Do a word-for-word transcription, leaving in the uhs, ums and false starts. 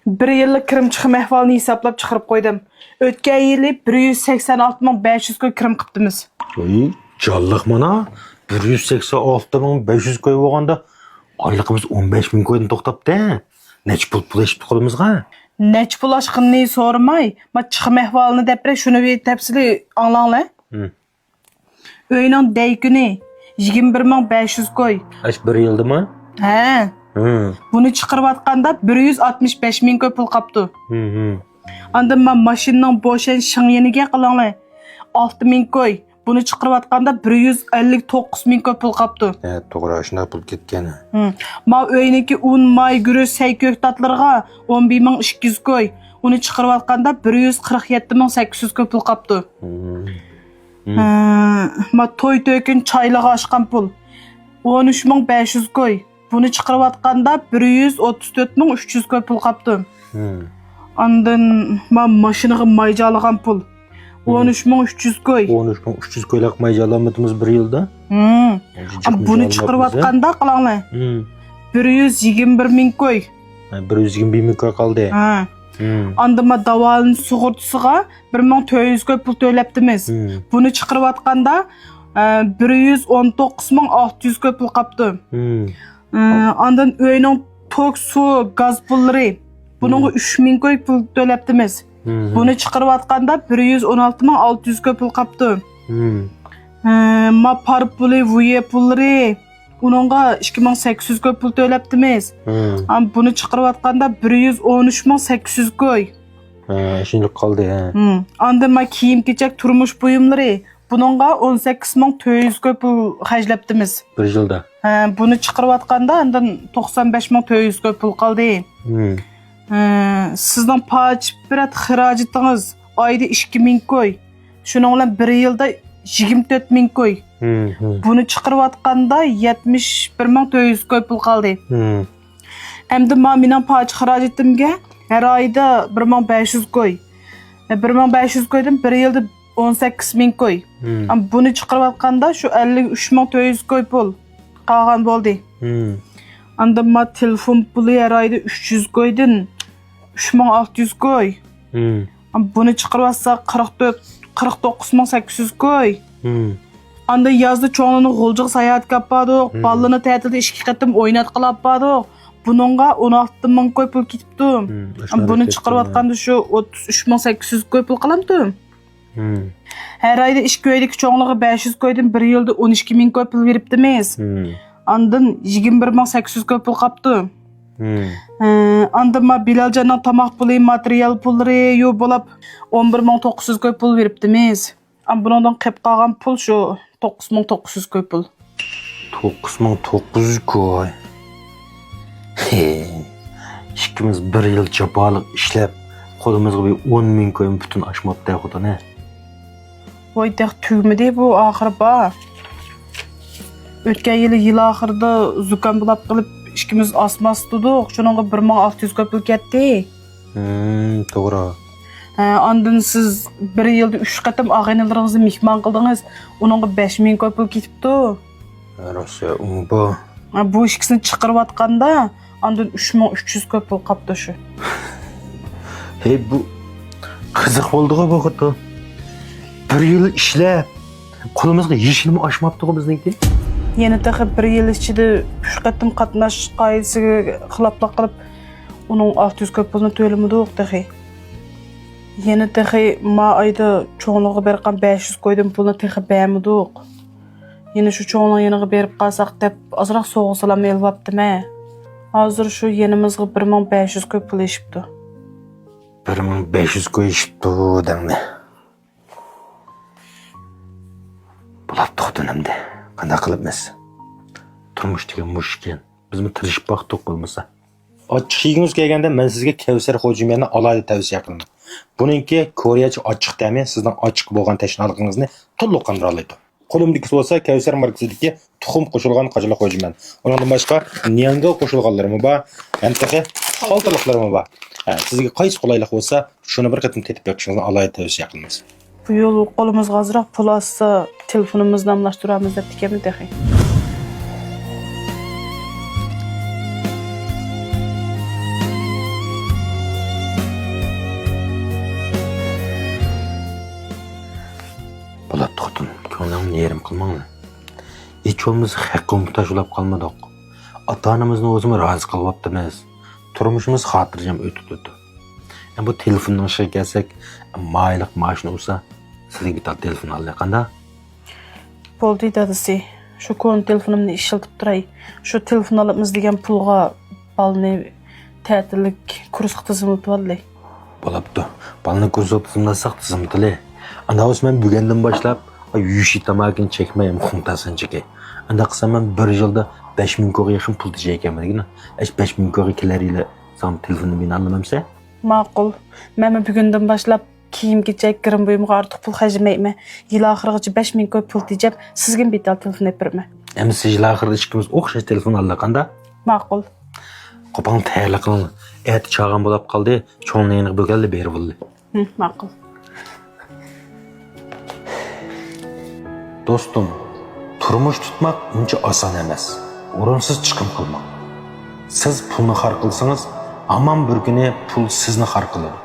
بىر يىللىق كىرىم چىقىم ئەھۋالىنى ھېسابلاپ چىقىرىپ قويدۇم. ئۆتكەن يىلى بىر يۈز سەكسەن ئالتە مىڭ بەش يۈز كوي كىرىم قىپتىمىز. ۋاي، جانلىق مانا، بىر يۈز سەكسەن ئالتە مىڭ بەش يۈز كوي بولغاندا، ئايلىقىمىز ئون بەش مىڭ كويدىن توختاپتۇ. نەچچە پۇل پۇل ئېشىپتۇ قولىمىزغا؟ نەچچە پۇل ئاشقىنىنى سورىماي، ما چىقىم ئەھۋالىنى دەپ بېرەي، شۇنى بىر تەپسىلىي ئاڭلاڭلار. ھىم. ئۆينىڭ دەي كۈنى يىگىرمە بىر مىڭ بەش يۈز كوي. ئاشۇ بىر يىلدىمۇ؟ ھە. ھىم. بۇنى چىقىرىۋاتقاندا بىر يۈز ئاتمىش بەش مىڭ كوي پۇل قاپتۇ. ھىم، ھىم. ئاندىن ما ماشىنىنىڭ بوشەن شىڭيېنىگە قىلاڭلار. ئالتە مىڭ كوي. بۇنى چىقىرىۋاتقاندا بىر يۈز ئەللىك توققۇز مىڭ كوي پۇل قاپتۇ. ھە، توغرا، شۇنداق پۇل كەتكەن. ھىم. ما ئۆينىڭكى ئۇن، ماي، گۈرۈچ، سەي كۆكتاتلىرىغا ئون بىر مىڭ ئىككى يۈز كوي. ئۇنى چىقىرىۋاتقاندا بىر يۈز قىرىق يەتتە مىڭ سەككىز يۈز كوي پۇل قاپتۇ. ھىم. ھە، ما توي تۆكۈن چايلىغا ئاشقان پۇل. ئون ئۈچ مىڭ بەش يۈز كوي. بۇنى چىقىرىۋاتقاندا بىر يۈز ئوتتۇز تۆت مىڭ ئۈچ يۈز كوي پۇل قاپتۇ. ھىم. ئاندىن ما ماشىنىغا ماي جالىغان پۇل. ھىم. ئون ئۈچ مىڭ ئۈچ يۈز كوي. ئون ئۈچ مىڭ ئۈچ يۈز كويلۇق ماي جالامىدىمىز بىر يىلدا؟ ھىم. بۇنى چىقىرىۋاتقاندا قىلاڭلار. ھىم. بىر يۈز يىگىرمە بىر مىڭ كوي. ھە، بىر يۈز يىگىرمە بىر مىڭ كوي قالدى. ھە. ھىم. ئاندىن ما داۋالىنىش سۇغۇرتىسىغا بىر مىڭ تۆت يۈز كوي پۇل تۆلەپتىمىز. ھىم. بۇنى چىقىرىۋاتقاندا، ئە، بىر يۈز ئون توققۇز مىڭ ئالتە يۈز كوي پۇل قاپتۇ. ھىم. ئە، ئاندىن ئۆينىڭ توك، سۇ، گاز پۇللىرى. بۇنىڭغا ھىم. ئۈچ مىڭ كوي پۇل تۆلەپتىمىز. ھىم. بۇنى چىقىرىۋاتقاندا بىر يۈز ئون ئالتە مىڭ ئالتە يۈز كوي پۇل قاپتۇ. ھىم. ئە، ما پار پۇلى، ۋۇيې پۇللىرى. ئۇنىڭغا ئىككى مىڭ سەككىز يۈز كوي پۇل تۆلەپتىمىز. ھىم. ئەم، بۇنى چىقىرىۋاتقاندا بىر يۈز ئون ئۈچ مىڭ سەككىز يۈز كوي. ھە، شۇنداق قالدى، ھە. ھىم. ئاندىن ما كىيىم-كېچەك، تۇرمۇش بۇيۇملىرى. بۇنىڭغا ئون سەككىز مىڭ تۆت يۈز كوي پۇل خەجلەپتىمىز. بىر يىلدا. ھە، بۇنى چىقىرىۋاتقاندا ئاندىن توقسان بەش مىڭ تۆت يۈز كوي پۇل قالدى. ھىم. ھە، سىزنىڭ پاچ بېرەت خىراجىتىڭىز ئايدا ئىككى مىڭ كوي. شۇنىڭ بىلەن بىر يىلدا يىگىرمە تۆت مىڭ كوي. ھىم، ھىم. بۇنى چىقىرىۋاتقاندا يەتمىش بىر مىڭ تۆت يۈز كوي پۇل قالدى. ھىم. ئەمدى ما مېنىڭ پاچ خىراجىتىمگە ھەر ئايدا بىر مىڭ بەش يۈز كوي. بىر مىڭ بەش يۈز كويدىن بىر يىلدا ئون سەككىز مىڭ كوي. ھىم. ئەم، بۇنى چىقىرىۋاتقاندا شۇ ئەللىك ئۈچ مىڭ تۆت يۈز كوي پۇل قالغان بولدى. ھىم. ئاندىن ما تېلېفون پۇلى ھەر ئايدا ئۈچ يۈز كويدىن ئۈچ مىڭ ئالتە يۈز كوي. ھىم. بۇنى چىقىرىۋاتساق، قىرىق تۆت، قىرىق توققۇز مىڭ سەككىز يۈز كوي. ھىم. ئاندىن يازدا چوڭلارنى غۇلجىغا ساياھەتكە ئاپاردۇق، ھىم. بالىلارنى تەتىلدە ئىككى قېتىم ئويناتقىلى ئاپاردۇق. بۇنىڭغا ئون ئالتە مىڭ كوي پۇل كېتىپتۇ. ھىم، ئاشۇ بۇنى ھەرىكەت چىقىرىۋاتقاندا شۇ ئوتتۇز ئۈچ مىڭ سەككىز يۈز كوي پۇل قالامتۇ؟ ھىم. ھەر ئايدا ئىككى ئۆيدىكى چوڭلىرىغا بەش يۈز كويدىن بىر يىلدا ئون ئىككى مىڭ كوي پۇل بېرىپتىمىز. ھىم. ئاندىن يىگىرمە بىر مىڭ سەككىز يۈز كوي پۇل قاپتۇ. ھىم. ئە، ئاندىن ما بىلەلجاننىڭ تاماق پۇلى، ماتېرىيال پۇللىرى، يۇ بولاپ ئون بىر مىڭ توققۇز يۈز كوي پۇل بېرىپتىمىز. ئەمما بۇنىڭدىن قېلىپ قالغان پۇل شۇ توققۇز مىڭ توققۇز يۈز كوي پۇل. توققۇز مىڭ توققۇز يۈز كوي. ھې، ئىككىمىز بىر يىل جاپالىق ئىشلەپ، قولىمىزغا بىر ئون مىڭ كويمۇ پۈتۈن ئاشماپتۇ خوتۇن، ھە. ۋاي، تېخى تۈگىمىدى بۇ ئاخىرى بار. ئۆتكەن يىلى يىل ئاخىرىدا زۇكام بولاپ قېلىپ، ئىككىمىز ئاسما تۇتتۇق. شۇنىڭغا بىر مىڭ ئالتە يۈز كوي پۇل كەتتى. ھىم، توغرا. ھە، ئاندىن سىز بىر يىلدا ئۈچ قېتىم ئاغىنىلىرىڭىزنى مېھمان قىلدىڭىز، ئۇنىڭغا بەش مىڭ كوي پۇل كېتىپتۇ. ھە، راست، ئۇمۇ بار. ھە، بۇ ئىككىسىنى چىقىرىۋاتقاندا، ئاندىن ئۈچ مىڭ ئۈچ يۈز كوي پۇل قاپتۇ شۇ. ھەي، بۇ قىزىق بولدىغۇ بۇ خوتۇن. بىر يىل ئىشلەپ، قولىمىزغا يېشىلمۇ ئاشماپتىغۇ بىزنىڭكى. يەنە تېخى بىر يىل ئىچىدە ئۈچ قېتىم قاتناش قائىدىسىگە خىلاپلىق قىلىپ، ئۇنىڭ ئالتە يۈز كوي پۇلىنى تۆلىمىدۇق تېخى. يەنە تېخى ما ئايدا چوڭلىرىغا بېرىدىغان بەش يۈز كويدىن پۇلنى تېخى بەرمىدۇق. يەنە شۇ چوڭلار يېنىغا بېرىپ قالساق دەپ، ئازراق سوۋغا سالام ئېلىۋاپتىمەن. ھازىر شۇ يېنىمىزغا بىر مىڭ بەش يۈز كوي پۇل ئېشىپتۇ. بىر مىڭ بەش يۈز كوي ئېشىپتۇ دەڭلى. بولاپتۇ خوتۇن ئەمدى. قانداق قىلىمىز؟ تۇرمۇش دېگەن مۇشۇ ئىكەن. بىزمۇ تىرىشىپ باقتۇق بولمىسا. ئاچچىق يېگۈڭىز كەلگەندە مەن سىزگە كەۋسەر خوجىميەننى ئالاھىدە تەۋسىيە قىلىمەن. بۇنىڭكى كورېيەچە ئاچچىق تەمى سىزنىڭ ئاچچىققا بولغان تەشنالىقىڭىزنى تولۇق قاندۇرالايدۇ. قولۇمدىكىسى بولسا كەۋسەر ماركىسىدىكى تۇخۇم قوشۇلغان قاچىلىق خوجىميەن. ئۇنىڭدىن باشقا نياڭگاۋ قوشۇلغانلىرىمۇ بار، ھەم تېخى خالتىلىقلىرىمۇ بار. ھە، سىزگە قايسى قولايلىق بولسا، شۇنى بىر قېتىم تېتىپ بېقىشىڭىزنى ئالاھىدە تەۋسىيە قىلىمىز. بۇ يىل قولىمىزغا ئازراق پۇل ئاشسا، تېلېفونىمىزنى ئالماشتۇرارمىز دەپتىكەنمەن تېخى. يېرىم قىلماڭلار. ھېچ بولمىسا خەققە موھتاج بولاپ قالمىدۇق. ئاتا-ئانىمىزنى ئۆزىمۇ رازى قىلىۋاپتىمىز. تۇرمۇشىمىز خاتىرجەم ئۆتۈپ تۇرىدۇ. ئەمما بۇ تېلېفوننىڭ ئىشىغا كەلسەك، ما ئايلىق مائاشنى ئۇرسا، سىلىگە بىر تال تېلېفون ئالدى، قانداق؟ بولدى دادىسى، شۇ كونا تېلېفونۇمنى ئىشلىتىپ تۇراي. شۇ تېلېفون ئالىمىز دېگەن پۇلغا بالىنى تەتۈرلۈك كۇرسقا تىزىملىتىۋالدى. بولاپتۇ. بالىنى كۇرسقا تىزىملاتساق تىزىملىتىلى. ئانداق بولسا مەن بۈگۈندىن باشلاپ يۈشى تاماكىنى چەكمەي ھەم خۇڭتاسىنى چېكەي. ئانداق قىلسام مەن بىر يىلدا بەش مىڭ كوغا يېقىن پۇل تېجەيكەنمەن دېگىنە. ئەش بەش مىڭ كوغا كېلەر يىلى ساڭا تېلېفوننى مېنى ئالىمەمسە؟ ماقۇل. مەنمۇ بۈگۈندىن باشلاپ كىيىم-كېچەك، گىرىم بۇيۇمغا ئارتۇق پۇل خەجلىمەيمەن. يىل ئاخىرىغىچە بەش مىڭ كوي پۇل تېجەپ، سىزگىمۇ بىر تال تېلېفون ئېلىپ بېرىمەن. ئەمدى سىز يىل ئاخىرىدا ئىككىمىز ئوخشاش تېلېفون ئالدۇق، قانداق؟ ماقۇل. قوپاڭ تەييارلىق قىلىڭلار. ئەتە چاغان بولاپ قالدى، چوڭنىڭ يېنىغا بۆگەنلەر بېرىۋالدى. ھە، ماقۇل. دوستۇم، تۇرمۇش تۇتماق ئۇنچە ئاسان ئەمەس. ئورۇنسىز چىقىم قىلماڭ. سىز پۇلنى خار قىلسىڭىز، ھامان بىر كۈنى پۇل سىزنى خار قىلىدۇ.